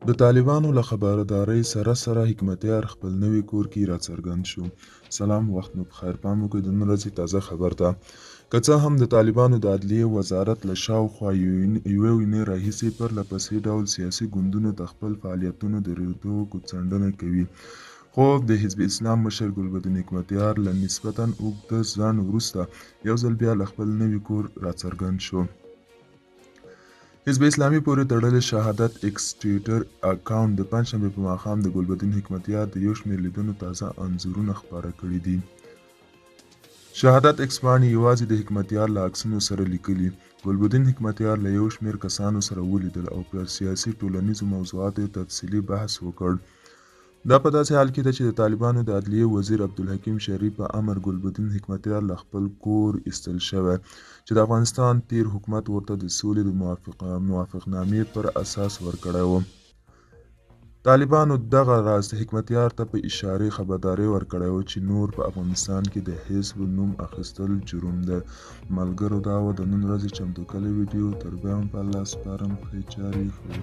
د طالبانو له خبردارۍ سره سره حکمتیار خپل نوي کور کې راڅرګند شو. سلام وخت مو پخیر. پام وکړئ د نن ورځې تازه خبر ته. که څه هم د طالبانو د عدلیې وزارت له شاوخوا یوې اونۍ راهیسې پرله پسې ډول سیاسي ګوندونو ته خپل فعالیتونو درېدو ګوتڅنډنه کوي، خو د حزب اسلام مشر ګلبدین حکمتیار له نسبتاً اوږده ځنډ وروسته یو ځل بیا له خپل نوي کور راڅرګند شو. حزب اسلامي پورې تړلې شهادت ایکس ټویټر اکاونټ د پنجشنبې په ماښام د ګلبدین حکمتیار د یو شمېر لیدنو تازه انځورونه خپاره کړي دي. شهادت ایکس پاڼې یوازې د حکمتیار له عکسونو سره لیکلي، ګلبدین حکمتیار له یو شمېر کسانو سره ولیدل او پر سیاسي ټولنیزو موضوعاتو یې تفصیلي بحث وکړ. دا په داسې حال کې ده چې د طالبانو د عدلیې وزیر عبدالحکیم شرعي په امر ګلبدین حکمتیار له خپل کور ایستل شوی چې د افغانستان تېر حکومت ورته د سولې د موافقنامې پر اساس ورکړی و. طالبانو دغه راز حکمتیار ته په اشارې خبرداری ورکړی و چې نور په افغانستان کې د حزب نوم اخیستل جرم دی. ملګرو دا وه د نن ورځې چمتو کړې ویډیو. تر بیا هم په الله سپارم. ښې چارې ښه.